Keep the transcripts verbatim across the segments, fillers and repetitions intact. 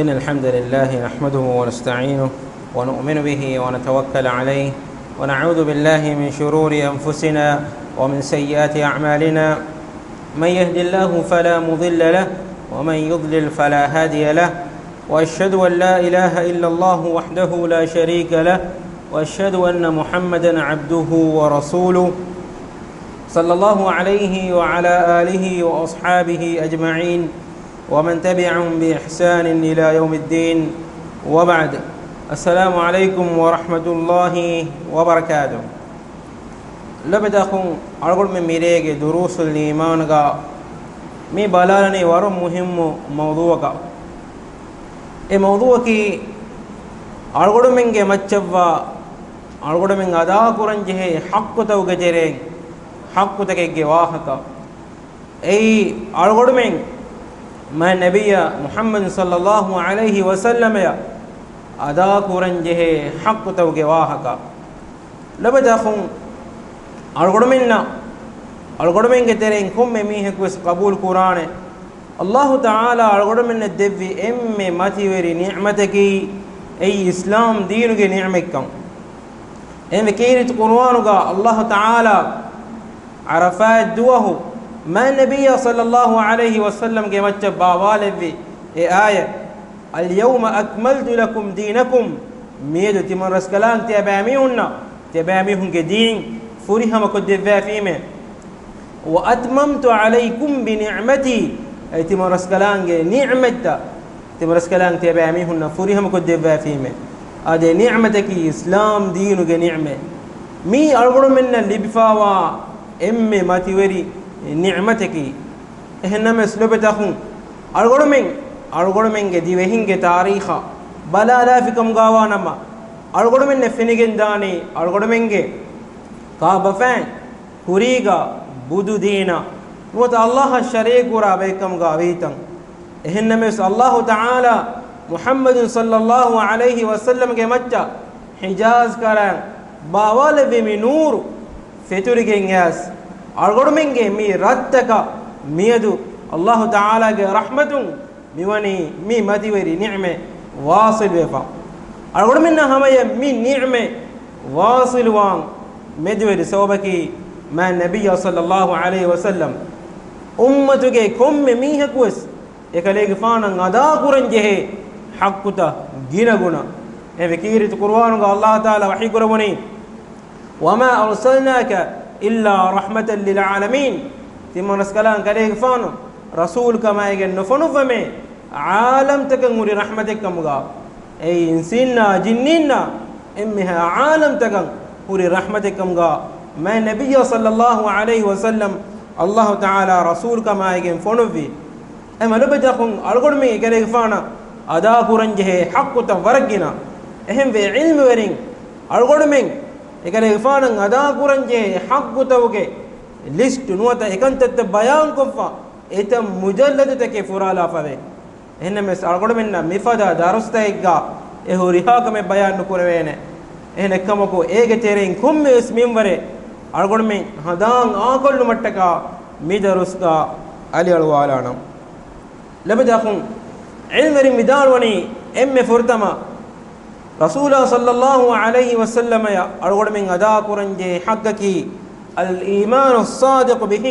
إن الحمد لله نحمده ونستعينه ونؤمن به ونتوكل عليه، ونعوذ بالله من شرور أنفسنا ومن سيئات أعمالنا. من يهد الله فلا مضل له، ومن يضلل فلا هادي له، وأشهد أن لا إله إلا الله وحده لا شريك له، وأشهد أن محمدا عبده ورسوله، صلى الله عليه وعلى آله وأصحابه أجمعين، ومن تبعهم بإحسان إلى يوم الدين، وبعد. السلام عليكم ورحمة الله وبركاته. ލޮބުވެތި އަޚުން، އަޅުގަނޑުމެން މިރޭގެ ދުރޫސުލް އީމާންގަ މި ބަލާލަނީ ވަރަށް މުހިއްމު މައުޟޫޢަކަށް. އެ މައުޟޫޢަކީ އަޅުގަނޑުމެންގެ މައްޗަށްވާ އަޅުގަނޑުމެން އަދާކުރަން ޖެހޭ ޙައްޤުތަކުގެ ތެރެއިން ޙައްޤުތަކެއްގެ ވާހަކަ. އެއީ އަޅުގަނޑުމެން މާތް ނަބިއްޔާ މުޙައްމަދު ޞައްލައްލާހު ޢަލައިހި ވަސައްލަމަޔަށް އަދާކުރަން ޖެހޭ ޙައްޤުތަކުގެ ވާހަކަ. ލޮބުވެތި އަޚުން، އަޅުގަނޑުމެންނަށް އަޅުގަނޑުމެންގެ ތެރެއިން ކޮންމެ މީހަކުވެސް ޤަބޫލު ކުރާނެ، އައްލާހު ތަޢާލާ އަޅުގަނޑުމެންނަށް ދެއްވި އެންމެ މަތިވެރި ނިޢުމަތަކީ އެއީ އިސްލާމް ދީނުގެ ނިޢުމަތްކަން. އެހެންވެ، ކީރިތި ޤުރުއާނުގަ އައްލާހު ތަޢާލާ ޢަރަފާތް ދުވަހު މާތް ނަބިއްޔާ ޞައްލައްލާހު ޢަލައިހި ވަސައްލަމްގެ މައްޗަށް ބާވާލެއްވި އެ އާޔަތް، اليوم أكملت لكم دينكم، މިއަދު ތިމަން ރަސްކަލާނގެ ތިޔަބައިމީހުންނަށް ތިޔަބައިމީހުންގެ ދީން ފުރިހަމަ ކޮށްދެއްވައިފީމޭ. وأتممت عليكم بنعمتي، އެ ތިމަން ރަސްކަލާނގެ ނިޢުމަތްތައް ތިމަން ރަސްކަލާނގެ ތިޔަބައިމީހުންނަށް ފުރިހަމަ ކޮށްދެއްވައިފީމޭ. އާދެ، ނިޢުމަތަކީ އިސްލާމް ދީނުގެ ނިޢުމަތް. މީ އަޅުގަނޑުމެންނަށް ލިބިފާވާ އެންމެ މަތިވެރި ނިޢުމަތަކީ. އެހެންނަމަވެސް ލޮބުވެތި އަޚުން، އަޅުގަނޑުމެން އަޅުގަނޑުމެންގެ ދިވެހިންގެ ތާރީޚަށް ބަލާލާފިކަމުގަވާނަމަ، އަޅުގަނޑުމެންނަށް ފެނިގެންދާނީ އަޅުގަނޑުމެންގެ ކާބަފައިން ކުރީގަ ބުދު ދީނަށް ނުވަތަ އައްލާހަށް ޝަރީކުކުރާ ބައެއްކަމުގަ ވީތަން. އެހެންނަމަވެސް، އައްލާހު ތަޢާލާ މުޙައްމަދު ޞައްލައްލާހު ޢަލައިހި ވަސައްލަމްގެ މައްޗަށް ޙިޖާޒް ކަރަން ބާވާލެއްވި މި ނޫރު ފެތުރިގެން އައިސް، އަޅުގަނޑުމެންގެ މި ރަށްތަކަށް މިއަދު އައްލާހު ތަޢާލާގެ ރަޙްމަތުން މިވަނީ މި މަތިވެރި ނިޢުމަތް ވާޞިލުވެފަ. އަޅުގަނޑުމެންނާ ހަމަޔަށް މި ނިޢުމަތް ވާޞިލުވާން މެދުވެރި ސަބަބަކީ މާތް ނަބިއްޔާ ޞައްލައްލާހު ޢަލައިހި ވަސައްލަމް އުއްމަތުގެ ކޮންމެ މީހަކުވެސް އެކަލޭގެފާނަށް އަދާކުރަން ޖެހޭ ޙައްޤުތައް ގިނަގުނަ. އެހެންވެ، ކީރިތި ޤުރުއާނުގަ އައްލާހު ތަޢާލާ ވަޙީ ކުރައްވަނީ، وما أرسلناك إلا رحمة للعالمين. ތިމަން ރަސްކަލާނގެ ކަލޭގެފާނު ރަސޫލުކަމާއިގެން ނުފޮނުއްވަމޭ، ޢާލަމްތަކަށް ހުރި ރަޙްމަތެއްކަމުގަ، އެއީ އިންސީންނާ ޖިންނީންނާ އެންމެހާ ޢާލަމްތަކަށް ހުރި ރަޙްމަތެއްކަމުގަ، މާތް ނަބިއްޔާ ޞައްލައްލާހު ޢަލައިހި ވަސައްލަމް އައްލާހު ތަޢާލާ ރަސޫލުކަމާއިގެން ފޮނުއްވި. އެހެންވެ، ލޮބުވެތި އަޚުން، އަޅުގަނޑުމެން އެކަލޭގެފާނަށް އަދާކުރަން ޖެހޭ ޙައްޤުތައް ވަރަށް ގިނަ. އެހެންވެ، ޢިލްމުވެރިން އަޅުގަނޑުމެން އެކަލޭގެފާނަށް އަދާކުރަން ޖެހޭ ޙައްޤުތަކުގެ ލިސްޓު ނުވަތަ އެކަންތައްތައް ބަޔާންކޮށްފަ، އެތައް މުޖައްލަދުތަކެއް ފުރާލާފަވޭ. އެހެންނަމަވެސް، އަޅުގަނޑުމެންނަށް މިފަދަ ދަރުސްތަކެއްގަ އެ ހުރިހާ ކަމެއް ބަޔާން ނުކުރެވޭނެ. އެހެނެއްކަމަކު، އޭގެ ތެރެއިން ކޮންމެވެސް މިންވަރެއް އަޅުގަނޑުމެން ހަނދާން އާކޮށްލުމަށްޓަކާ މި ދަރުސްގަ އަލިއަޅުވާލާނަން. ލޮބުވެތި އަޚުން، ޢިލްމުވެރިން ވިދާޅުވަނީ، އެންމެ ފުރަތަމަ ރަސޫލާ ޞައްލައްލާހު ޢަލައިހި ވަސައްލަމަޔަށް އަޅުގަނޑުމެން އަދާކުރަންޖެހޭ ޙައްޤަކީ، الإيمان الصادق به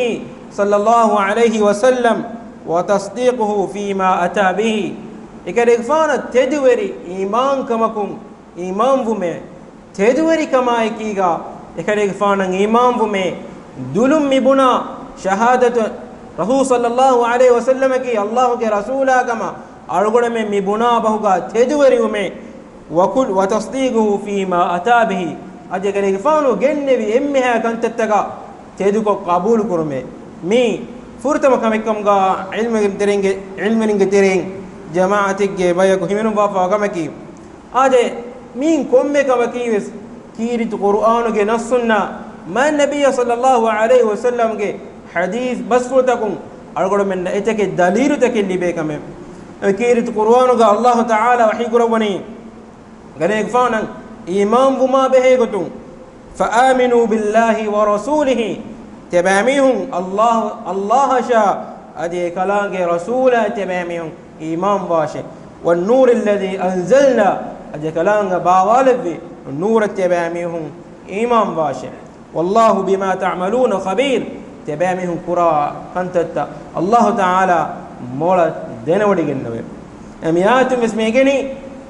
صلى الله عليه وسلم وتصديقه فيما أتى به. އެކަލޭގެފާނަށް ތެދުވެރި އީމާންކަމަކުން އީމާންވުމޭ. ތެދުވެރިކަމާއެކީގަ އެކަލޭގެފާނަށް އީމާންވުމޭ. ދުލުން މިބުނާ ޝަހާދަތު ރަސޫލު ޞައްލައްލާހު ޢަލައިހި ވަސައްލަމަކީ އައްލާހުގެ ރަސޫލާ ކަމަށް އަޅުގަނޑުމެން މި ބުނާ ބަހުގަ ތެދުވެރިވުމޭ. وكل، وتصديقه فيما أتى به. އަދި އެކަލޭގެފާނު ގެންނެވި އެންމެހާ ކަންތައްތަކަށް ތެދުކޮށް ޤަބޫލު ކުރުމޭ. މީ ފުރަތަމަ ކަމެއްކަމުގަ ޢިލްމުވެރިންގެ ތެރެއިން، ޢިލްމުވެރިންގެ ތެރެއިން ޖަމާޢަތެއްގެ ބަޔަކު ހިމެނުންވާފަވާ ކަމަކީ. އާދެ، މިއިން ކޮންމެ ކަމަކީވެސް ކީރިތި ޤުރުއާނުގެ ނައްޞުންނާ މާތް ނަބިއްޔާ ޞައްލައްލާހު ޢަލައިހި ވަސައްލަމްގެ ޙަދީޘް ބަސްފުޅުތަކުން އަޅުގަނޑުމެންނަށް އެތަކެއް ދަލީލުތަކެއް ލިބޭ ކަމެއް. އެ ކީރިތި ޤުރުއާނުގަ އައްލާހު ތަޢާލާ ވަޙީކުރައްވަނީ، ކަލޭގެފާނަށް އީމާންވުމާ ބެހޭގޮތުން، فآمنوا بالله ورسوله، ތިޔަބައިމީހުން އައްލާހު، އައްލާހަށާ އަދި އެކަލާނގެ ރަސޫލާ ތިޔަބައިމީހުން އީމާންވާށޭ. والنور الذي أنزلنا، އަދި އެކަލާނގެ ބާވާލެއްވި ނޫރަށް ތިޔަބައިމީހުން އީމާންވާށޭ. والله بما تعملون خبير، ތިޔަބައިމީހުން ކުރާ ކަންތައްތައް އައްލާހު ތަޢާލާ މޮޅަށް ދެނެވޮޑިގެންނެވެ. އެ މިއާޔަތުން ވެސް މި އިގެނީ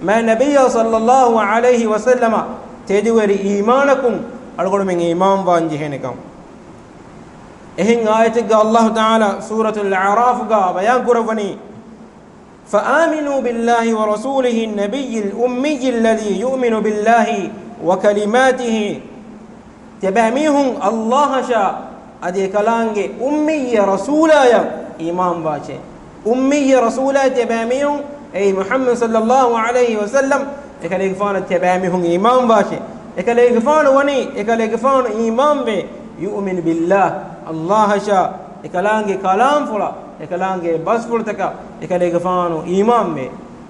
މާތް ނަބިއްޔާ ޞައްލައްލާހު ޢަލައިހި ވަސައްލަމަށް ތެދުވެރި އީމާނަކުން އަޅުގަނޑުމެން އީމާންވާން ޖެހޭނެކަން. އެހެން އާޔަތެއްގަ އައްލާހު ތަޢާލާ ސޫރަތުލް އަޢުރާފުގަ ބަޔާން ކުރައްވަނީ، فآمنوا بالله ورسوله النبي الأمي الذي يؤمن بالله وكلماته. ތިޔަބައިމީހުން އައްލާހަށާ އަދި އެކަލާނގެ އުއްމިއްޔަ ރަސޫލާޔަށް އީމާންވާށޭ. އުއްމިއްޔަ ރަސޫލާ ތިޔަބައިމީހުން، އެއީ މުޙައްމަދު ޞައްލައްލާހު ޢަލައިހި ވަސައްލަމް، އެކަލޭގެފާނަށް ތިޔަބައިމީހުން އީމާންވާށޭ. އެކަލޭގެފާނު ވަނީ، އެކަލޭގެފާނު އީމާންވޭ، يؤمن بالله، އައްލާހަށާ، އެކަލާނގެ ކަލާމްފުޅަށް، އެކަލާނގެ ބަސްފުޅުތަކަށް އެކަލޭގެފާނު އީމާންވޭ.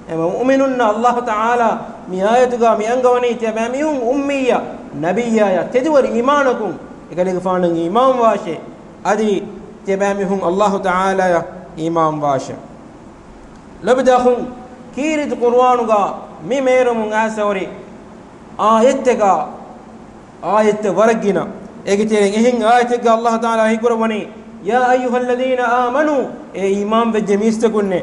އެ މުއުމިނުންނަށް އައްލާހު ތަޢާލާ މި އާޔަތުގަ މި އަންގަވަނީ ތިޔަބައިމީހުން އުއްމިއްޔަ ނަބިއްޔާޔަށް ތެދުވެރި އީމާނަކުން އެކަލޭގެފާނަށް އީމާންވާށޭ. އަދި ތިޔަބައިމީހުން އައްލާހު ތަޢާލާޔަށް އީމާންވާށޭ. ލޮބުވެތި އަޚުން، ކީރިތި ޤުރުއާނުގަ މި މޭރުމުން އައިސްފަހުރި އާޔަތްތަކާ، އާޔަތްތައް ވަރަށް ގިނަ. އޭގެ ތެރެއިން އެހެން އާޔަތެއްގަ އައްލާހު ތަޢާލާ ހީކުރައްވަނީ، يا أيها الذين آمنوا، އޭ އީމާންވެއްޖެ މީސްތަކުންނޭ،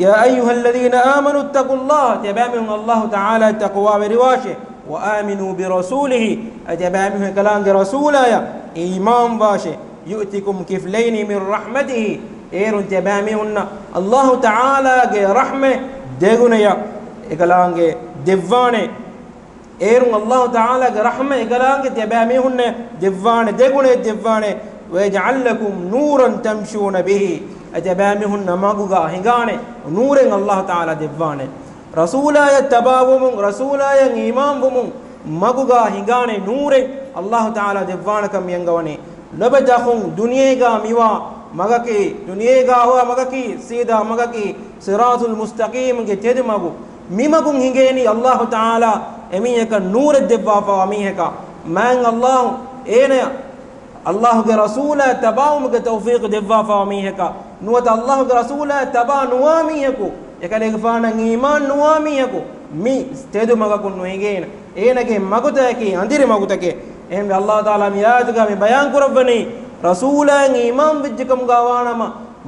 يا أيها الذين آمنوا اتقوا الله، ތިޔަބައިމީހުން އައްލާހު ތަޢާލާއަށް ތަޤްވާވެރިވާށޭ، وآمنوا برسوله، އަދި ތިޔަބައިމީހުން އެކަލާނގެ ރަސޫލާޔަށް އީމާންވާށޭ، يؤتكم كفلين من رحمته، އޭރުން ތިޔަބައިމީހުންނަށް އައްލާހު ތަޢާލާގެ ރަޙްމަތް ދެގުނަޔަށް އެކަލާނގެ ދެއްވާނެ. އޭރުން އައްލާހު ތަޢާލާގެ ރަޙްމަތް އެކަލާނގެ ތިޔަބައިމީހުންނަށް ދެއްވާނެ، ދެގުނައެއް ދެއްވާނެ. ويجعل لكم نورا تمشون به، އަދި ތިޔަބައިމީހުންނަށް މަގުގަ ހިނގާނެ ނޫރެއް އައްލާހު ތަޢާލާ ދެއްވާނެ. ރަސޫލާޔަށް ތަބާވުމުން، ރަސޫލާޔަށް އީމާންވުމުން މަގުގަ ހިނގާނެ ނޫރެއް އައްލާހު ތަޢާލާ ދެއްވާނެކަން މި އަންގަވަނީ. ލޮބުވެތި އަޚުން، ދުނިޔޭގަ މިވާ މަގަކީ، ދުނިޔޭގަ ހޮވާ މަގަކީ، ސީދާ މަގަކީ، ޞިރާޠުލް މުސްތަޤީމްގެ ތެދު މަގު. މި މަގުން ހިނގޭނީ އައްލާހު ތަޢާލާ އެމީހަކަށް ނޫރެއް ދެއްވާފަވާ މީހަކަށް. މާތް އައްލާހު އޭނަޔަށް އައްލާހުގެ ރަސޫލާ ތަބާވުމުގެ ތައުފީޤު ދެއްވާފަވާ މީހަކަށް. ނުވަތަ އައްލާހުގެ ރަސޫލާ ތަބާ ނުވާ މީހަކު، އެކަލޭގެފާނަށް އީމާން ނުވާ މީހަކު މި ތެދު މަގަކުން ނުހިނގޭނެ. އޭނަގެ މަގުތަކަކީ އަނދިރި މަގުތަކެއް. އެހެންވެ، އައްލާހު ތަޢާލާ މި އާޔަތުގަ މި ބަޔާން ކުރައްވަނީ، ރަސޫލާއަށް އީމާން ވެއްޖެކަމުގަ ވާނަމަ،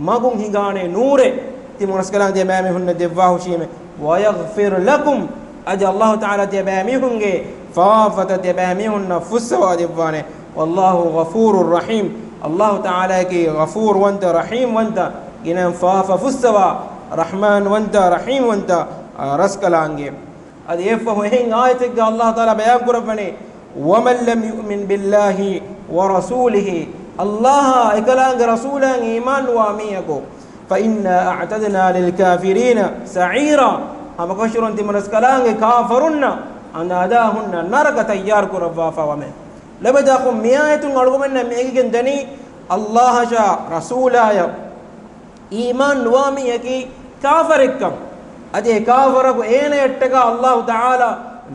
މަގުން ހިނގާނެ ނޫރެއް ތި މުނަސްކަލާނގެ ތިޔަބައިމީހުންނަށް ދެއްވާހުށީމެ. ويغفر لكم، އަދި އައްލާހު ތަޢާލާ ތިޔަބައިމީހުންގެ ފާފަތައް ތިޔަބައިމީހުންނަށް ފުއްސަވާ ދެއްވާނެ. والله غفور رحيم، އައްލާހު ތަޢާލާއަކީ ޣަފޫރުވަންތަ، ރަޙީމްވަންތަ، ގިނަ ފާފަ ފުއްސަވާ، ރަޙްމާންވަންތަ، ރަޙީމްވަންތަ، އާ، ރަސްކަލާނގެ. އަދި އެއަށްފަހު އެހެން އާޔަތެއްގަ އައްލާހު ތަޢާލާ ބަޔާން ކުރައްވަނީ، ومن لم يؤمن بالله ورسوله، އައްލާހާ އެކަލާނގެ ރަސޫލާއަށް އީމާން ނުވާ މީހަކު، فإنا أعتدنا للكافرين سعيرا، ހަމަކަށަވަރުން ތި މުނަސްކަލާނގެ ކާފަރުންނަށް އަނދަ އަދާ ހުންނަ ނަރަކަ ތައްޔާރު ކުރައްވާފަވަމޭ. ލޮބުވެތި އަޚުން، މި އާޔަތުން އަޅުގަނޑުމެންނަށް މި އެނގިގެން ދަނީ، އައްލާހަށާ ރަސޫލާޔަށް އީމާން ނުވާ މީހަކީ ކާފަރެއްކަން. އަދި އެ ކާފަރަކު އޭނަޔަށްޓަކާ އައްލާހު ތަޢާލާ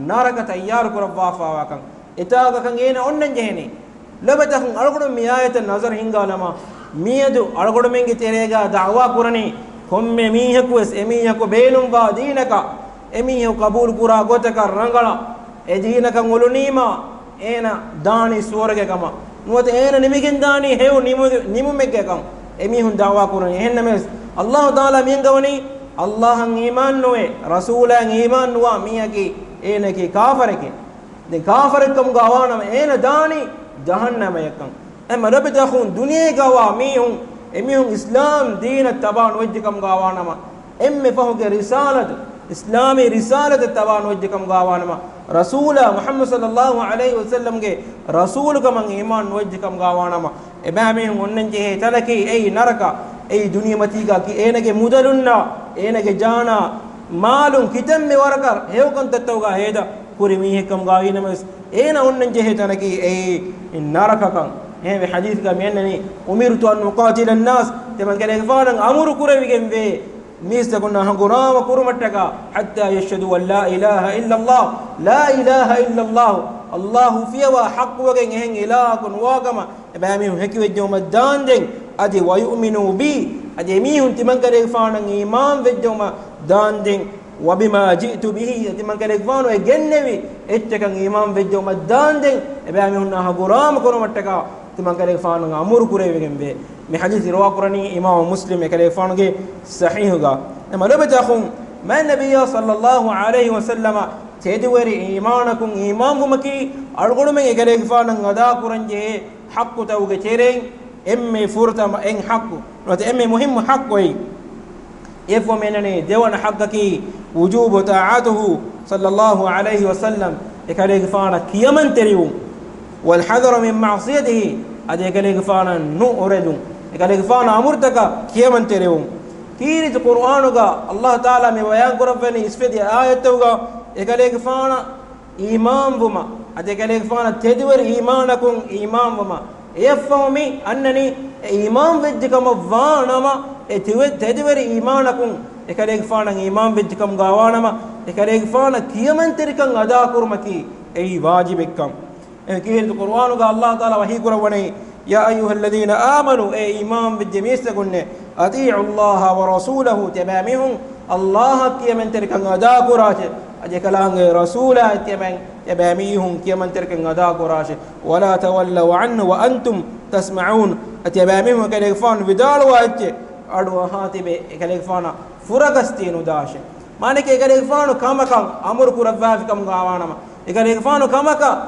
ނަރަކަ ތައްޔާރު ކުރައްވާފަވާކަން. އެތާގަކަން އޭނަ އޮންނަން ޖެހެނީ. ލޮބުވެތި އަޚުން، އަޅުގަނޑު މި އާޔަތަށް ނަޒަރު ހިންގާލަމާ، މިއަދު އަޅުގަނޑުމެންގެ ތެރޭގަ ދަޢުވާ ކުރަނީ ކޮންމެ މީހަކުވެސް އެމީހަކު ބޭނުންވާ ދީނަކަށް، އެމީހަކު ޤަބޫލު ކުރާ ގޮތަކަށް ރަނގަޅަށް، އެ ދީނަކަށް އުޅުނީމާ، އޭނަ ދާނީ ސުވަރުގެ ކަމަށް. ނުވަތަ އޭނަ ނިމިގެންދާނީ ހެޔޮ ނިމު-، ނިމުމެއްގެ ކަމަށް. އެމީހުން ދަޢުވާ ކުރަނީ. އެހެންނަމަވެސް، އައްލާހު ތަޢާލާ މިއަންގަވަނީ، އައްލާހަށް އީމާން ނުވެ، ރަސޫލާއަށް އީމާން ނުވާ މީހަކީ އޭނަކީ ކާފަރެކޭ. ދެން ކާފަރެއްކަމުގަ ވާނަމަ އޭނަ ދާނީ ޖަހަންނަމަޔަކަން. އެމަ ލޮބުވެތި އަޚުން، ދުނިޔޭގަވާ މީހުން، އެމީހުން އިސްލާމް ދީނަށް ތަބާ ނުވެއްޖެކަމުގަ ވާނަމަ، އެންމެ ފަހުގެ ރިސާލަތު، އިސްލާމީ ރިސާލަތަށް ތަބާ ނުވެއްޖެކަމުގަ ވާނަމަ، ރަސޫލާ މުޙައްމަދު ޞައްލައްލާހު ޢަލައިހި ވަސައްލަމްގެ ރަސޫލުކަމަށް އީމާން ނުވެއްޖެކަމުގަ ވާނަމަ، އެބައިމީހުން އޮންނަން ޖެހޭ ތަނަކީ އެއީ ނަރަކަ. އެއީ ދުނިޔެމަތީގަ ކި-، އޭނަގެ މުދަލުންނާ، އޭނަގެ ޖާނާ، މާލުން ކިތަންމެ ވަރަކަށް ހެޔޮކަންތައްތަކުގަ ހޭދަ ކުރި މީހެއްކަމުގަ ވީނަމަވެސް، އޭނަ އޮންނަން ޖެހޭ ތަނަކީ އެއީ ނަރަކަކަން. އެހެންވެ، ޙަދީޘްގަ މިއަންނަނީ، أمرت أن أقاتل الناس، ތިމަން ކަލޭގެފާނަށް އަމުރު ކުރެވިގެންވޭ، މީސްތަކުންނާ ހަނގުރާމަ ކުރުމަށްޓަކާ، حتى يشهدوا أن لا إله إلا الله، لا إله إلا الله، އައްލާހު ފިޔަވާ ޙައްޤުވެގެން އެހެން އިލާހަކު ނުވާކަމަށް އެބައިމީހުން ހެކިވެއްޖެއުމަށް ދާންދެން، އަދި ويؤمنوا بي، އަދި އެމީހުން ތިމަންކަލޭގެފާނަށް އީމާން ވެއްޖައުމަށް ދާންދެން، وبما جئت به، ތިމަންކަލޭގެފާނު އެ ގެންނެވި އެއްޗަކަށް އީމާން ވެއްޖައުމަށް ދާންދެން، އެބައިމީހުންނާ ހަގުރާމަ ކުރުމަށްޓަކާ ތިމަންކަލޭގެފާނު އަމުރު ކުރެވިގެންވޭ. މި ޙަދީޘް ރިވާ ކުރަނީ އިމާމު މުސްލިމް އެކަލޭގެފާނުގެ ޞަޙީޙުގަ. އެމަ ލޮބެތި އަޚުން، މާތް ނަބިއްޔާ ޞައްލައްލާހު ޢަލައިހި ވަސައްލަމަ ތެދުވެރި އީމާނަކުން އީމާންވުމަކީ، އަޅުގަނޑުމެން އެކަލޭގެފާނަށް އަދާކުރަންޖެހޭ ޙައްޤުތަކުގެ ތެރެއިން އެންމެ ފުރަތަމަ އެއް ޙައްޤު، ނުވަތަ އެންމެ މުހިއްމު ޙައްޤު އެއީ. އެއަށް ވަމެންނަނީ ދެވަނަ ޙައްޤަކީ، وجوب طاعته صلى الله عليه وسلم، އެކަލޭގެފާނަށް ކިޔަމަންތެރިވުން. والحذر من معصيته، އަދި އެކަލޭގެފާނަށް ނުއުރެދުން، އެކަލޭގެފާނަށް އަމުރުތަކަށް ކިޔަމަންތެރިވުން. ކީރިތި ޤުރުއާނުގަ އައްލާހު ތަޢާލާ މި ބަޔާން ކުރައްވަނީ އިސްފެދި އާޔަތްތަކުގަ އެކަލޭގެފާނަށް އީމާންވުމަށް، އަދި އެކަލޭގެފާނަށް ތެދުވެރި އީމާނަކުން އީމާންވުމަށް. އެއަށްފަހު މި އަންނަނީ، އެ އީމާން ވެއްޖެ ކަމަށް ވާނަމަ، އެ ތެދުވެ-، ތެދުވެރި އީމާނަކުން އެކަލޭގެފާނަށް އީމާން ވެއްޖެ ކަމުގަ ވާނަމަ، އެކަލޭގެފާނަށް ކިޔަމަންތެރިކަން އަދާކުރުމަކީ އެއީ ވާޖިބެއްކަން. އެ ކީރިތި ޤުރުއާނުގަ އައްލާހު ތަޢާލާ ވަޙީ ކުރައްވަނީ، يا أيها الذين آمنوا، އޭ އީމާން ވެއްޖެ މީސްތަކުންނޭ، أطيعوا الله ورسوله، ތިޔަބައިމީހުން އައްލާހަށް ކިޔަމަންތެރިކަން އަދާކުރާށޭ، އަދި އެކަލާނގެ ރަސޫލާއަށް ތިޔަބައި-، ތިޔަބައިމީހުން ކިޔަމަންތެރިކަން އަދާކުރާށޭ. ولا تولوا عنه وأنتم تسمعون، ތިޔަބައިމީހުން އެކަލޭގެފާނު ވިދާޅުވާ އެއްޗެއް އަޑުއަހާ ތިބެ އެކަލޭގެފާނަށް ފުރަގަސް ދިޔަ ނުދާށޭ. މާނައަކީ އެކަލޭގެފާނު ކަމަކަށް އަމުރު ކުރައްވާފި ކަމުގަ ވާނަމަ، އެކަލޭގެފާނު ކަމަކަށް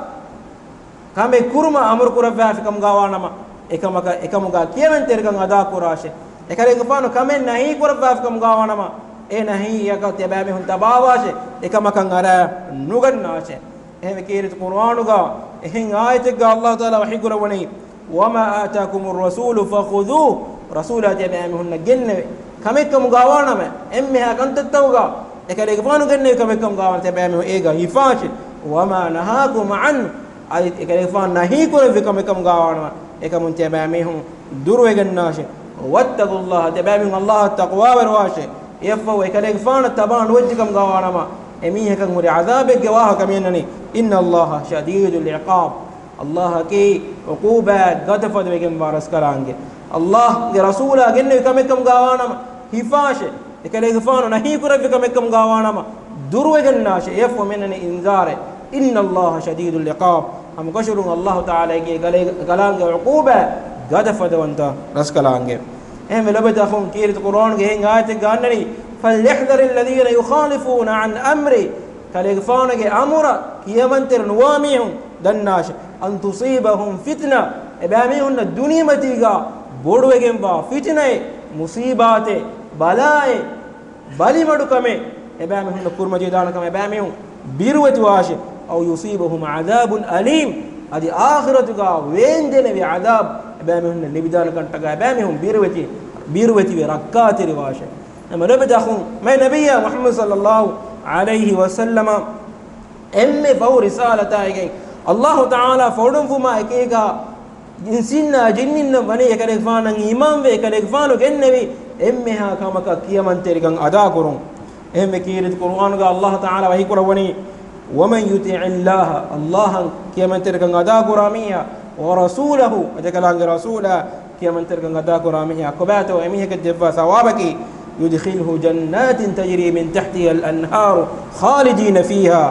ކަމެއް ކުރުމަށް އަމުރު ކުރައްވާފި ކަމުގަ ވާނަމަ، އެކަމަކަށް، އެކަމުގަ ކިޔަމަންތެރިކަން އަދާކުރާށޭ. އެކަލޭގެފާނު ކަމެއް ނަހީ ކުރައްވާފި ކަމުގަ ވާނަމަ، އެ ނަހީއަކަށް ތިޔަބައިމީހުން ތަބާވާށޭ، އެކަމަކަށް އަރާ ނުގަންނާށޭ. އެހެންވެ ކީރިތި ޤުރުއާނުގަ އެހެން އާޔަތެއްގަ އައްލާހު ތަޢާލާ ވަޙީ ކުރައްވަނީ، وما آتاكم الرسول فخذوه، ރަސޫލާ ތިޔަބައިމީހުންނަށް ގެންނެވި ކަމެއްކަމުގަ ވާނަމަ، އެންމެހާ ކަންތައްތަކުގަ އެކަލޭގެފާނު ގެންނެވި ކަމެއްކަމުގަ ވާނަމަ، ތިޔަބައިމީހުން އޭގަ ހިފާށޭ. وما نهاكم عنه، އަދި އެކަލޭގެފާނު ނަހީ ކުރެއްވި ކަމެއްކަމުގަ ވާނަމަ، އެކަމުން ތިޔަބައިމީހުން ދުރުވެގަންނާށޭ. واتقوا الله، ތިޔަބައިމީހުން އައްލާހަށް ތަޤްވާވެރިވާށޭ. އެއަށްފަހު އެކަލޭގެފާނަށް ތަބާ ނުވެއްޖެ ކަމުގަ ވާނަމަ، އެމީހަކަށް ހުރި ޢަޛާބެއްގެ ވާހަކަ މިއަންނަނީ، إن الله شديد العقاب، އައްލާހަކީ ޢުޤޫބާތް ގަދަފަދަވެގެންވާ ރަސްކަލާނގެ. އައްލާހްގެ ރަސޫލާ ގެންނެވި ކަމެއްކަމުގަ ވާނަމަ، ހިފާށޭ. އެކަލޭގެފާނު ނަހީ ކުރެއްވި ކަމެއްކަމުގަ ވާނަމަ، ދުރުވެގަންނާށޭ. އެއަށްފަހު މިއަންނަނީ އިންޒާރެއް، إن الله شديد العقاب. ހަމަކަށަވަރުން އައްލާހު ތަޢާލާގެ ކަލޭ-، ކަލާނގެ ޢުޤޫބާތް ގަދަފަދަވަންތަ ރަސްކަލާނގެ. އެހެންވެ ލޮބެތި އަޚުން، ކީރިތި ޤުރުއާނުގެ އެހެން އާޔަތެއްގަ އަންނަނީ، فليحذر الذين يخالفون عن أمره، ކަލޭގެފާނުގެ އަމުރަށް ކިޔަމަންތެރި ނުވާ މީހުން ދަންނާށޭ، أن تصيبهم فتنة، އެބައިމީހުންނަށް ދުނިޔެމަތީގަ ބޮޑުވެގެންވާ ފިތުނައެއް، މުޞީބާތެއް، ބަލާއެއް، ބަލިމަޑުކަމެއް އެބައިމީހުންނަށް ކުރިމަތިވެދާނެ ކަމަށް އެބައިމީހުން ބިރުވެތިވާށޭ. أو يصيبهم عذاب أليم، އަދި އާޚިރަތުގަ ވޭންދެނެވި ޢަޛާބު އެބައިމީހުންނަށް ލިބިދާނެ ކަންތަކާ އެބައިމީހުން ބިރުވެތި، ބިރުވެތިވެ ރައްކާތެރިވާށޭ. އެމަ ލޮބެތި އަޚުން، މާތް ނަބިއްޔާ މުޙައްމަދު ޞައްލައްލާހު ޢަލައިހި ވަސައްލަމަ އެންމެ ފަހު ރިސާލަތާއިގެން އައްލާހު ތަޢާލާ ފޮނުއްވުމާ އެކީގަ އިންސީންނާ ޖިންނިންނަށް ވަނީ އެކަލޭގެފާނަށް އީމާންވެ، އެކަލޭގެފާނު ގެންނެވި އެންމެހާ ކަމަކަށް ކިޔަމަންތެރިކަން އަދާކުރުން. އެހެންވެ ކީރިތި ޤުރުއާނުގަ އައްލާހު ތަޢާލާ ވަޙީކުރައްވަނީ، ومن يطع الله، އައްލާހަށް ކިޔަމަންތެރިކަން އަދާކުރާ މީހާ، ورسوله، އަދި އެކަލާނގެ ރަސޫލާ ކިޔަމަންތެރިކަން އަދާކުރާ މީހާ ކޮބާތޯ އެމީހަކަށް ދެއްވާ ސަވާބަކީ، يدخله جنات تجري من تحتها الأنهار خالدين فيها،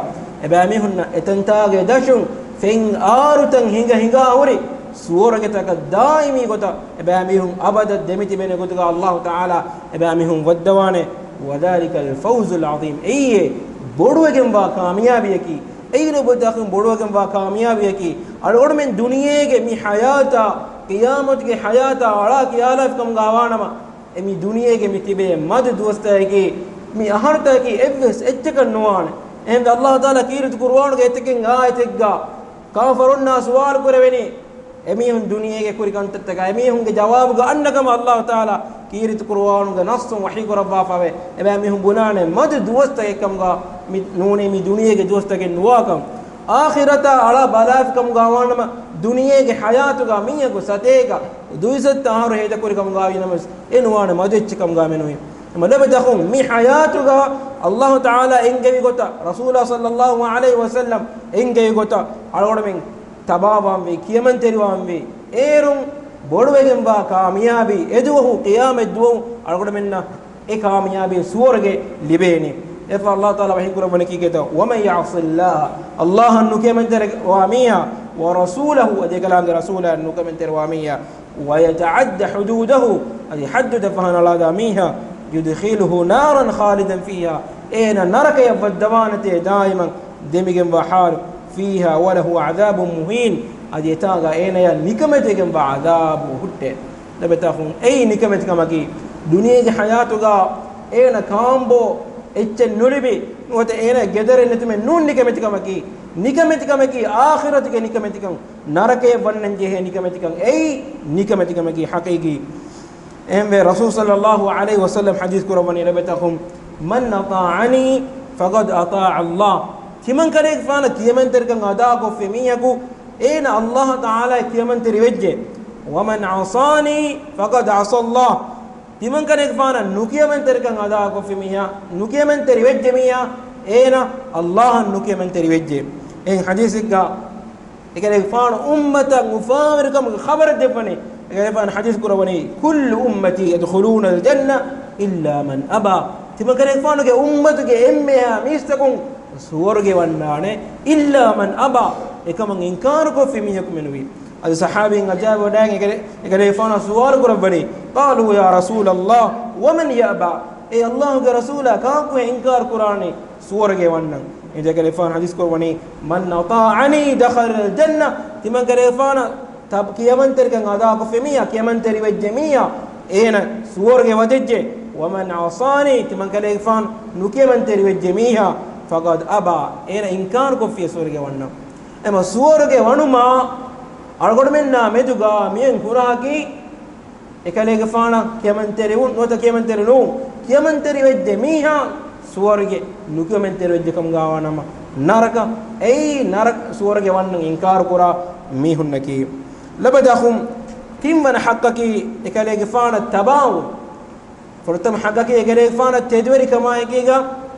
އެބައިމީހުންނަށް އެތަންތާގެ ދަށުން ފެން އާރުތައް ހިނގަ ހިނގާ ހުރި ސުވަރުގެތަކަށް ދާއިމީ ގޮތަށް އެބައިމީހުން އަބަދަށް ދެމިތިބޭނެ ގޮތުގަ އައްލާހު ތަޢާލާ އެބައިމީހުން ވައްދަވާނެ. وذلك الفوز العظيم، އެއީ ބޮޑުވެގެންވާ ކާމިޔާބީއަކީ، އެއީ ލޮބުވެތި އަޚުން ބޮޑުވެގެންވާ ކާމިޔާބީއަކީ، އަޅުގަނޑުމެން ދުނިޔޭގެ މި ޙަޔާތާ، ޤިޔާމަތުގެ ޙަޔާތާ އަޅާ ޚިޔާލާފިކަމުގަ ވާނަމަ، އެ މި ދުނިޔޭގެ މި ތިބޭ މަދު ދުވަސްތަކަކީ، މި އަހަރުތަކަކީ އެއްވެސް އެއްޗަކަށް ނުވާނެ. އެހެންވެ އައްލާހު ތަޢާލާ ކީރިތި ޤުރުއާނުގެ އެތަކެއް އާޔަތެއްގަ ކާފަރުންނާ ސުވާލު ކުރެވެނީ، އެމީހުން ދުނިޔޭގެ ކުރި ކަންތައްތަކާ އެމީހުންގެ ޖަވާބުގަ އަންނަ ކަމަށް އައްލާހު ތަޢާލާ ކީރިތި ޤުރުއާނުގެ ނައްޞުން ވަޙީ ކުރައްވާފަވޭ. އެބައިމީހުން ބުނާނެ މަދު ދުވަސްތަކެއް ކަމުގަ މި ނޫނީ މި ދުނިޔޭގެ ދުވަސްތަކެއް ނުވާކަން. އާޚިރަތާ އަޅާ ބަލާފި ކަމުގަ ވާނަމަ، ދުނިޔޭގެ ޙަޔާތުގަ މީހަކު ސަތޭކަ ދުއިސައްތަ އަހަރު ހޭދަކުރި ކަމުގަ ވީނަމަވެސް، އެ ނުވާނެ މަދު އެއްޗެއް ކަމުގަ މެނުވީ. އެމަ ލޮބެތި އަޚުން، މި ޙަޔާތުގަ އައްލާހު ތަޢާލާ އެންގެވި ގޮތަށް، ރަސޫލާ ޞައްލައްލާހު ޢަލައިހި ވަސައްލަމް އެންގެވި ގޮތަށް އަޅުގަނޑުމެން ތަބާވާންވީ، ކިޔަމަންތެރިވާންވީ. އޭރުން ބޮޑުވެގެންވާ ކާމިޔާބީ އެދުވަހު ޤިޔާމަތް ދުވަހު އަޅުގަނޑުމެންނަށް އެ ކާމިޔާބީ ސުވަރުގެ ލިބޭނެ. އެފަ ﷲ ތާލާ ވަޙީ ކުރައްވަނީ ކީކޭތޯ؟ وَمَن يَعْصِ اللَّهَ، ﷲ އަށް ނުކިޔަމަންތެރިވާ މީހާ، وَرَسُولَهُ، އަދި އެކަލާނގެ ރަސޫލާ ނުކިޔަމަންތެރިވާ މީހާ، وَيَتَعَدَّ حُدُودَهُ، އަދި ޙައްދުތައް ފަހަނަޅާދާ މީހާ، يُدْخِلْهُ نَارًا خَالِدًا فِيهَا، އޭނަ ނަރަކަޔަށް ވައްދަވާނެތޭ ދާއިމަށް ދެމިގެންވާ ޙާލު، فِيهَا وَلَهُ عَذَابٌ مُهِينٌ، އަދި އެތާގަ އޭނަޔަށް ނިކަމެތިގެންވާ ޢަޛާބު ހުއްޓޭ. ލަބަތަކުން އެއީ ނިކަމެތިކަމަކީ، ދުނިޔޭގެ ޙަޔާތުގަ އޭނަ ކާނބޯ އެއްޗެއް ނުލިބި، ނުވަތަ އޭނަ ގެދަރެއް ނެތުމެއް ނޫން ނިކަމެތިކަމަކީ. ނިކަމެތިކަމަކީ އާޚިރަތުގެ ނިކަމެތިކަން، ނަރަކަޔަށް ވަންނަން ޖެހޭ ނިކަމެތިކަން. އެއީ ނިކަމެތިކަމަކީ ޙަޤީޤީ. އެހެންވެ، ރަސޫލު ޞައްލައްލާހު ޢަލައިހި ވަސައްލަމް ޙަދީޘް ކުރައްވަނީ ލަބަތަކުން، مَنْ أَطَاعَنِي فَقَدْ أَطَاعَ اللَّهَ، ތިމަންކަލޭގެފާނަށް ކިޔަމަންތެރިކަން އަދާކޮށްފި މީހަކު، އޭނަ ﷲ ތަޢާލާ ކިޔަމަންތެރިވެއްޖެ. وَمَنْ عَصَانِي فَقَدْ عَصَى اللَّهَ، ތިމަންކަލޭގެފާނަށް ނުކިޔަމަންތެރިކަން އަދާކޮށްފި މީހާ، ނުކިޔަމަންތެރިވެއްޖެ މީހާ، އޭނަ ﷲ އަށް ނުކިޔަމަންތެރިވެއްޖެ. އެހެން ޙަދީޘެއްގަ އެކަލޭގެފާނު އުއްމަތަށް އުފާވެރިކަމުގެ ޚަބަރެއް ދެއްވަނީ. އެކަލޭގެފާނު ޙަދީޘް ކުރައްވަނީ، كُلُّ أُمَّتِي يَدْخُلُونَ الْجَنَّةَ إِلَّا مَنْ أَبَى، ތިމަންކަލޭގެފާނުގެ އުއްމަތުގެ އެންމެހާ މީސްތަކުން ސުވަރުގެ ވަންނާނެ، إِلَّا مَنْ أَبَى، އެކަމަށް އިންކާރުކޮށްފި މީހަކު މެނުވީ. އަދި ޞަޙާބީން އަޖާއިބުވެވަޑައިގެން އެކަލޭ، އެކަލޭގެފާނަށް ސުވާލު ކުރައްވަނީ، قَالُوا يَا رَسُولَ اللَّهِ وَمَنْ يَأْبَى، އޭ ﷲ ގެ ރަސޫލާ، ކާކުހޭ އިންކާރު ކުރާނީ ސުވަރުގެ ވަންނަން؟ އެކަލޭގެފާނު ޙަދީޘް ކުރައްވަނީ، مَنْ أَطَاعَنِي دَخَلَ الْجَنَّةَ، ތިމަންކަލޭގެފާނަށް ތަ، ކިޔަމަންތެރިކަން އަދާކޮށްފި މީހާ، ކިޔަމަންތެރިވެއްޖެ މީހާ، އޭނަ ސުވަރުގެ ވަދެއްޖެ. وَمَنْ عَصَانِي، ތިމަންކަލޭގެފާނު ނުކިޔަމަންތެރިވެއްޖެ މީހާ، فَقَدْ أَبَى، އޭނަ އިންކާރުކޮށްފި ސުވަރުގެ ވަންނަން. އެމަ ސުވަރުގެ ވަނުމާ އަޅުގަނޑުމެންނާ މެދުގަ މިއެން ކުރާކީ، އެކަލޭގެފާނަށް ކިޔަމަންތެރިވުން ނުވަތަ ކިޔަމަންތެރި ނޫން، ކިޔަމަންތެރިވެއްޖެ މީހާ ސުވަރުގެ، ނުކިޔަމަންތެރިވެއްޖެ ކަމުގަ ވާނަމަ ނަރަކަ. އެއީ ނަރަ، ސުވަރުގެ ވަންނަން އިންކާރު ކުރާ މީހުންނަކީ. ލަބަދަޚުން ތިންވަނަ ޙައްޤަކީ އެކަލޭގެފާނަށް ތަބާވުން. ފުރަތަމަ ޙައްޤަކީ އެކަލޭގެފާނަށް ތެދުވެރިކަމާއެކީގަ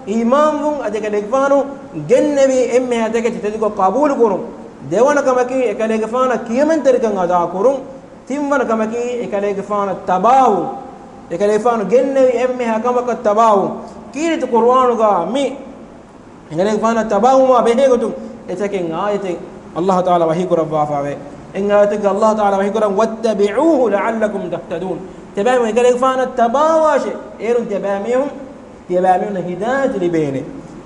އީމާންވުން، އަދި އެކަލޭގެފާނު ގެންނެވި އެންމެހާ ތަކެތި ތެދުކޮށް ޤަބޫލުކުރުން. ދެވަނަ ކަމަކީ އެކަލޭގެފާނަށް ކިޔަމަންތެރިކަން އަދާކުރުން. ތިންވަނަ ކަމަކީ އެކަލޭގެފާނަށް ތަބާވުން. އެކަލޭގެފާނު ގެންނެވި އެންމެހާ ކަމަކަށް ތަބާވުން. ކީރިތި ޤުރުއާނުގަ މި އެކަލޭގެފާނަށް ތަބާވުމާ ބެހޭގޮތުން އެތަކެއް އާޔަތެއް ﷲ ތަޢާލާ ވަޙީ ކުރައްވާފައެވެ. އެއް އާޔަތެއްގަ ﷲ ތަޢާލާ ވަޙީ ކުރަން، وَاتَّبِعُوهُ لَعَلَّكُمْ تَهْتَدُونَ. ތިޔަބައިމީހުން އެކަލޭގެފާނަށް ތަބާވާށޭ. އޭރުން ތިޔަބައިމީހުން، ތިޔަބައިމީހުންނަށް ހިދާޔަތު ލިބޭނެ.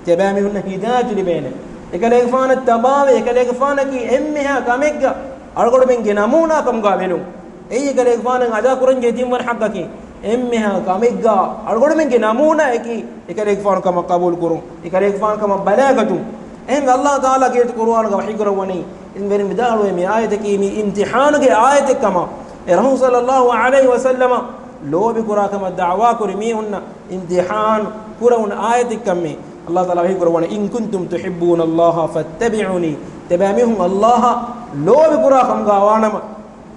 ތިޔަބައިމީހުންނަށް ހިދާޔަތު ލިބޭނެ. އެކަލޭގެފާނަށް ތަބާވެ، އެކަލޭގެފާނަކީ އެންމެހާ ކަމެއްގަ އަޅުގަނޑުމެންގެ ނަމޫނާ ކަމުގަ ބެލުން. އެއީ އެކަލޭގެފާނަށް އަދާ ކުރަންޖެހޭ ތިންވަނަ ޙައްޤަކީ. އެންމެހާ ކަމެއްގަ އަޅުގަނޑުމެންގެ ނަމޫނާއަކީ އެކަލޭގެފާނު ކަމަށް ޤަބޫލު ކުރުން، އެކަލޭގެފާނު ކަމަށް ބަލާގަތުން. އެހެން ﷲ ތަޢާލާ ކީރިތި ޤުރުއާނުގަ ވަޙީ ކުރައްވަނީ، އިން ވެރިން ވިދާޅުވޭ މި އާޔަތަކީ މި އިމްތިޙާނުގެ އާޔަތެއް ކަމަށް. އެ ރަސޫލު ޞައްލައްލާހު ޢަލައިހި ވަސައްލަމަށް ލޯބި ކުރާ ކަމަށް ދަޢުވާ ކުރި މީހުންނަށް އިމްތިޙާނު ކުރެވުނު އާޔަތެއް ކަމޭ. ﷲ ތަޢާލާ ވަޙީ ކުރައްވަނީ، إِن كُنتُمْ تُحِبُّونَ اللَّهَ فَاتَّبِعُونِي. ތިޔަބައިމީހުން ﷲ އަށް ލޯބި ކުރާ ކަމުގަ ވާނަމަ،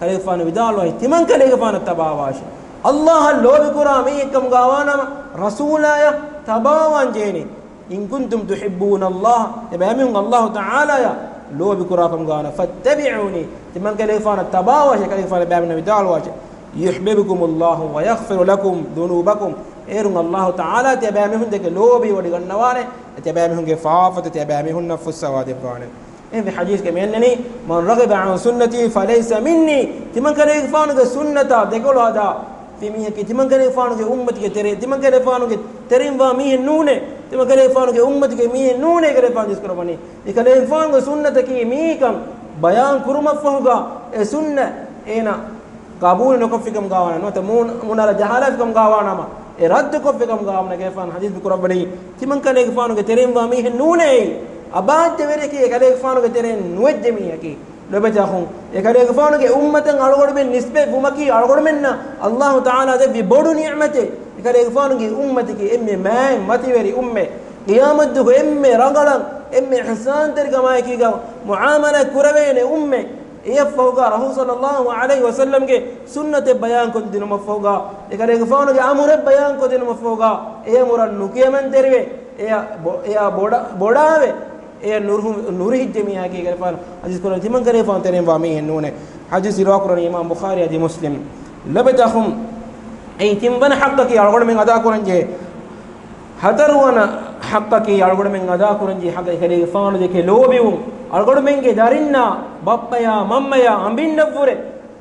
ކަލޭގެފާނު ވިދާޅުވައި، ތިމަން ކަލޭގެފާނަށް ތަބާވާށޭ. ﷲ އަށް ލޯބި ކުރާ މީހެއް ކަމުގަ ވާނަމަ، ރަސޫލާޔަށް ތަބާވާން ޖެހޭނީ. إِن كُنتُمْ تُحِبُّونَ اللَّهَ، ތިޔަބައިމީހުން ﷲ ތަޢާލާޔަށް ލޯބި ކުރާ ކަމުގަ ވާނަމަ، فَاتَّبِعُونِي، ތިމަން ކަލޭގެފާނަށް ތަބާވާށޭ، ކަލޭގެފާނަށް ބައިމީހުންނަށް ވިދާޅުވާށޭ. يُحْبِبْكُمُ اللَّهُ وَيَغْفِرْ لَكُمْ ذُنُوبَكُمْ. އޭރުން ﷲ ތަޢާލާ ތިޔަބައިމީހުން ދެކެ ލޯބިވެވޮޑިގަންނަވާނެ، ތިޔަބައިމީހުންގެ ފާފަތައް ތިޔަބައިމީހުންނަށް ފުއްސަވާދެއްވާނެ. އެހެންވެ، ޙަދީޘްގަ މި އަންނަނީ، مَنْ رَغِبَ عَنْ سُنَّتِي فَلَيْسَ مِنِّي. ތިމަން ކަލޭގެފާނުގެ ސުންނަތާ ދެކޮޅު ހަދާފި މީހަކީ ތިމަން ކަލޭގެފާނުގެ އުއްމަތުގެ ތެރެ، ތިމަން ކަލޭގެފާނުގެ ތެރެއިން ވާ މީހެއް ނޫނޭ. ތިމަން ކަލޭގެފާނުގެ އުއްމަތުގެ މީހެއް ނޫނޭ. ކަލޭގެފާނު ޙަދީޘް ކުރައްވަނީ، އެ ކަލޭގެފާނުގެ ސުންނަތަކީ މީހެއްކަން ބަޔާން ކުރުމަށްފަހުގަ އެ ސުންނަތް އޭނަ ޤަބޫލު ނުކޮށްފިކަމުގަ ވާނަމަ، ނުވަތަ މޫނަ، މޫނަލަށް ޖަހާލާފިކަމުގަ ވާނަމަ، އެ ރައްދުކޮށްފިކަމުގަ ވާނަމަ، ކަލޭގެފާނު ޙަދީޘް ކުރައްވަނީ، ތިމަން ކަލޭގެފާނުގެ ތެރެއިން ވާ މީހެއް ނޫނޭ. އަބާއްދެވެރިޔަކީ އެ ކަލޭގެފާނުގެ ތެރެއިން ނުވެއްޖެ މީހަކީ. ލޮބެތި އަޚުން، އެ ކަލޭގެފާނުގެ އުއްމަތަށް އަޅުގަނޑުމެން ނިސްބަތް ވުމަކީ އަޅުގަނޑުމެންނަށް ﷲ ތަޢާލާ ދެއްވި ބޮޑު ނިޢުމަތެއް. އެ ކަލޭގެފާނުގެ އުއްމަތަކީ އެންމެ މާތް މަތިވެރި އުއްމަތް. ޤިޔާމަތްދުވަހު އެންމެ ރަނގަޅަށް، އެންމެ އިޙްސާންތެރިކަމާއެކީގަ މުޢާމަލާތް ކުރެވޭނެ އުއްމަތް. އެއަށްފަހުގަ ރަސޫލު ޞައްލައްލާހު ޢަލައިހި ވަސައްލަމްގެ ސުންނަތެއް ބަޔާންކޮށްދިނުމަށްފަހުގަ، އެކަލޭގެފާނުގެ އަމުރެއް ބަޔާންކޮށްދިނުމަށްފަހުގަ، އެ އަމުރަށް ނުކިޔަމަންތެރިވެ، އެޔަށް ބޮ، އެޔަށް ބޮޑަ، ބޮޑާވެ، އެޔަށް ނުރުހު، ނުރުހިއްޖެ މީހާއަކީ ކަލޭގެފާނު ޙަދީޘް ކުރަނީ ތިމަން ކަލޭގެފާނު ތެރެއިން ވާ މީހެއް ނޫނޭ. ޙަދީޘް ރިވާކުރަނީ އިމާމް ބުޚާރީ އަދި މުސްލިމް. ލަބެތަ އަޚުން، އެއީ ތިންވަނަ ޙައްޤަކީ އަޅުގަނޑުމެން އަދާކުރަންޖެހޭ. ހަތަރުވަނަ ޙައްޤަކީ އަޅުގަނޑުމެން އަދާކުރަންޖެހޭ ޙައްޤަކީ އެކަލޭގެފާނު ދެކެ ލޯބިވުން. އަޅުގަނޑުމެންގެ ދަރިންނާ، ބައްޕަޔާ، މަންމަޔާ، އަނބިންނަށްވުރެ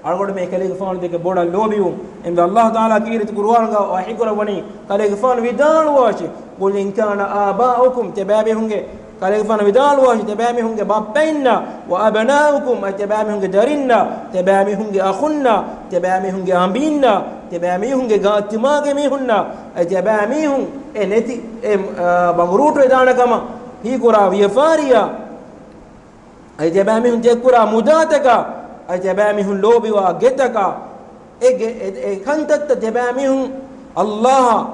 އަޅުގަނޑުމެން އެކަލޭގެފާނު ދެކެ ބޮޑަށް ލޯބިވުން. އެންމެ ﷲ ތަޢާލާ ކީރިތި ޤުރުއާންގަ ވަޙީކުރައްވަނީ، ކަލޭގެފާނު ވިދާޅުވާށި، "قل إن كان آباؤكم" ތިޔަބައިމީހުންގެ، ކަލޭގެފާނު ވިދާޅުވާށި، ތިޔަބައިމީހުންގެ ބައްޕައިންނާ، "وأبناؤكم" އަދި ތިޔަބައިމީހުންގެ ދަރިންނާ، ތިޔަބައިމީހުންގެ އަޚުންނާ، ތިޔަބައިމީހުންގެ އަނބީންނާ، ތިޔަބައިމީހުންގެ ގާތްތިމާގެ މީހުންނާ، އަދި ތިޔަބައިމީހުން އެ ނެތި، އެ، އާ، ބަނގުރޫޓުވެދާނެ ކަމަށް ހީކުރާ ވިޔަފާރިއާ، އަދި ތިޔަބައިމީހުން ދެއްކުރާ މުދާތަކާ، އަދި ތިޔަބައިމީހުން ލޯބިވާ ގެތަކާ، އެ ގެ-، އެ، އެ ކަންތައްތައް ތިޔަބައިމީހުން ﷲ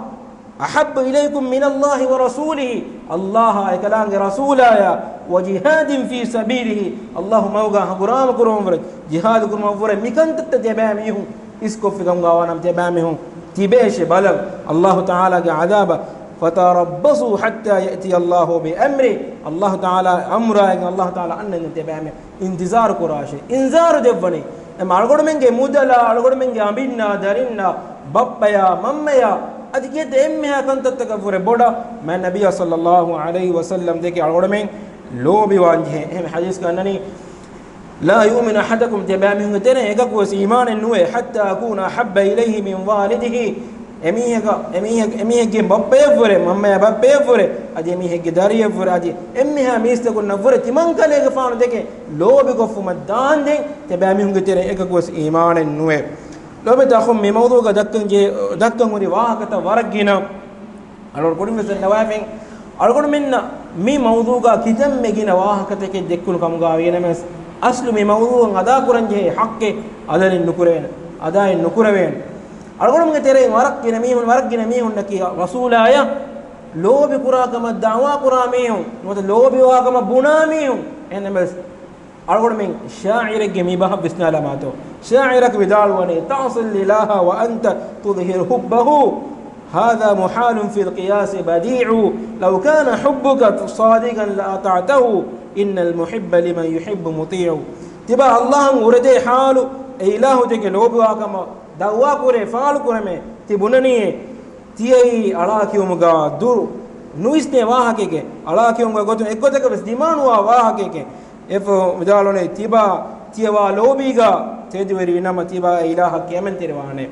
أحب إليكم من الله ورسوله، ﷲ އާ އެކަލާނގެ ރަސޫލާޔާ، وجهاد في سبيله، ﷲ މަގުގަ ހަނގުރާމަ ކުރުމަށްވުރެ، ޖިހާދު ކުރުމަށްވުރެ، މިކަންތައްތައް ތިޔަބައިމީހުން އިސްކޮށްފިކަމުގަ ވާނަމަ ތިޔަބައިމީހުން ތިބޭށޭ ބަލަން ﷲ ތަޢާލާގެ ޢަޛާބަށް. فتربصوا حتى يأتي الله بأمره، ﷲ ތަޢާލާ އަމުރާއިން ﷲ ތަޢާލާ އަންނަން ތިޔަބައިމީހުން އިންތިޒާރު ކުރާށޭ. އިންޒާރު ދެއްވަނީ. އެމަ އަޅުގަނޑުމެންގެ މުދަލާ، އަޅުގަނޑުމެންގެ އަނބިންނާ، ދަރިންނާ، ބައްޕަޔާ، މަންމަޔާ، އަދި ގެއަށް އެންމެހާ ކަންތައްތަކަށްވުރެ ބޮޑަށް މާތް ނަބިއްޔާ ޞައްލައްލާހު ޢަލައިހި ވަސައްލަމް ދެކެ އަޅުގަނޑުމެން ލޯބިވާންޖެހޭ. އެހެން ޙަދީޘްގަ އަންނަނީ، لا يؤمن أحدكم ތިޔަބައިމީހުންގެ ތެރެއިން އެކަކުވެސް އީމާނެއް ނުވޭ، حتى أكون أحب إليه من والده، އެމީހަކަށް، އެމީހަކަށް، އެމީހެއްގެ ބައްޕަޔަށްވުރެ، މަންމަޔާ ބައްޕަޔަށްވުރެ، އަދި އެމީހެއްގެ ދަރިޔަށްވުރެ، އަދި އެންމެހާ މީސްތަކުންނަށްވުރެ ތިމަންކަލޭގެފާނު ދެކެ ލޯބިކޮށްފުމަށް ދާންދެން ތިޔަބައިމީހުންގެ ތެރެއިން އެކަކުވެސް އީމާނެއް ނުވޭ. ލޯބިތަ އަޚުން، މި މައުޟޫޢުގަ ދައްކަން ޖެ-، ދައްކަން ހުރި ވާހަކަތައް ވަރަށް ގިނަ. އަޅުގަނޑު ކުރިން ވެސް ދަންނަވައިފިން. އަޅުގަނޑުމެންނަށް މި މައުޟޫޢުގަ ކިތަންމެ ގިނަ ވާހަކަތަކެއް ދެއްކުނު ކަމުގަ ވީނަމަވެސް، އަސްލު މި މައުޟޫޢަށް އަދާކުރަންޖެހޭ ޙައްޤެއް އަދައިން ނުކުރެވޭނެ. އަދާއިން ނުކުރެވޭނެ. އަޅުގަނޑުމެންގެ ތެރެއިން ވަރަށް ގިނަ މީހުން، ވަރަށް ގިނަ މީހުންނަކީ ރަސޫލާޔަށް ލޯބި ކުރާ ކަމަށް ދަޢުވާ ކުރާ މީހުން، ނުވަތަ ލޯބިވާ ކަމަށް ބުނާ މީހުން. އެހެންނަމަވެސް، އަޅުގަނޑުމެން ޝާޢިރެއްގެ މި ބަހަށް ވިސްނާލަމާތޯ؟ ޝާޢިރަކު ވިދާޅުވަނީ، تعصي الإله وأنت تظهر حبه، هذا محال في القياس بديع، لو كان حبك صادقا لأطعته، إن المحب لمن يحب مطيع. ތިބާ ﷲ އަށް އުރެދޭ ޙާލު، އެ އިލާހު ދެކެ ލޯބިވާ ކަމަށް ދަޢުވާ ކުރޭ، ފާޅު ކުރަމޭ، ތި ބުނަނީއޭ. ތިޔައީ އަޅާ ކިޔުމުގަ ދުރު ނުވިސްނޭ ވާހަކައެކޭ. އަޅާ ކިޔުމުގަ ގޮތުން އެއްގޮތަކަށް ވެސް ދިމާނުވާ ވާހަކައެކޭ. އެއަށްފަހު ވިދާޅުވަނީ، ތިބާ ތިޔަވާ ލޯބީގަ ތެދުވެރިވި ނަމަ ތިބާ އެ އިލާހަށް ކިޔަމަންތެރިވާނެ.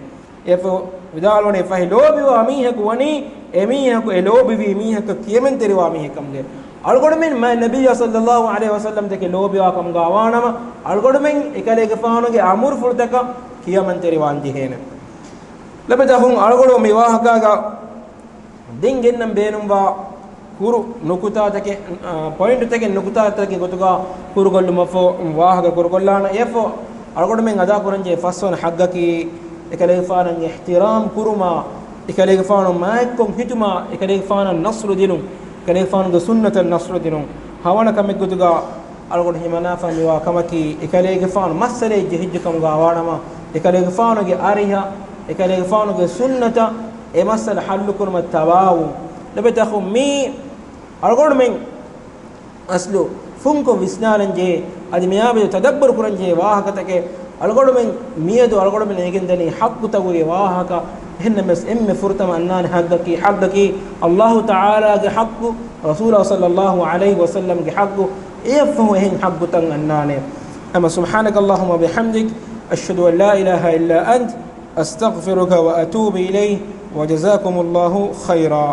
އެއަށްފަހު ވިދާޅުވަނީ، ފަހެ ލޯބިވާ މީހަކު ވަނީ އެމީހަކު އެ ލޯބިވީ މީހަކަށް ކިޔަމަންތެރިވާ މީހެއް ކަމުގަ. އަޅުގަނޑުމެން މާތް ނަބިއްޔާ ޞައްލައްލާހު ޢަލައިހި ވަސައްލަމް ދެކެ ލޯބިވާ ކަމުގަ ވާނަމަ، އަޅުގަނޑުމެން އެކަލޭގެފާނުގެ އަމުރުފުޅުތަކަށް ކިޔަމަންތެރިވާން ޖެހޭނެ. ލަބެތަ އަޚުން، އަޅުގަނޑު މި ވާހަކާގަ ދެން ގެންނަން ބޭނުންވާ ކުރު ނުކުތާތަކެއް، އާ، ޕޮއިންޓުތަކެއް، ނުކުތާތަކެއް ގޮތުގަ ކުރުކޮށްލުމަށްފަހު ވާހަކަ ކުރުކޮށްލާނަން. އެއަށްފަހު އަޅުގަނޑުމެން އަދާކުރަންޖެހޭ ފަސްވަނަ ޙައްޤަކީ، އެކަލޭގެފާނަށް އިޙްތިރާމް ކުރުމާ، އެކަލޭގެފާނު މާތްކޮށް ހިތުމާ، އެކަލޭގެފާނަށް ނަޞްރު ދިނުން، އެކަލޭގެފާނުގެ ސުންނަތަށް ނަޞްރު ދިނުން. ހަވަނަ ކަމެއްގޮތުގަ އަޅުގަނޑު ހިމަނާފަ މިވާ ކަމަކީ، އެކަލޭގެފާނު މައްސަލައެއް ޖެހިއްޖެ ކަމުގަ ވާނަމަ، އެކަލޭގެފާނުގެ އަރިހަށް، އެކަލޭގެފާނުގެ ސުންނަތަށް އެ މައްސަލަ ޙައްލު ކުރުމަށް ތަވާވުން. ލަބެތަ އަޚުން، މީ އަޅުގަނޑުމެން އަސްލު ފުންކޮށް ވިސްނާލަންޖެހޭ، އަދި މިއާމެދު ތަދައްބަރު ކުރަންޖެހޭ ވާހަކަތަކެއް. އަޅުގަނޑުމެން މިއަދު އަޅުގަނޑުމެން އެނގެންދަނީ ޙައްޤުތަކުގެ ވާހަކަ. އެހެންނަމަވެސް، އެންމެ ފުރަތަމަ އަންނާނެ ޙައްޤަކީ، ޙައްޤަކީ ﷲ ތަޢާލާގެ ޙައްޤު، ރަސޫލާ ޞައްލައްލާހު ޢަލައިހި ވަސައްލަމްގެ ޙައްޤު. އެއަށްފަހު އެހެން ޙައްޤުތައް އަންނާނެ. أما سبحانك اللهم وبحمدك، أشهد أن لا إله إلا أنت، أستغفرك وأتوب إليك، وجزاكم الله خيرا.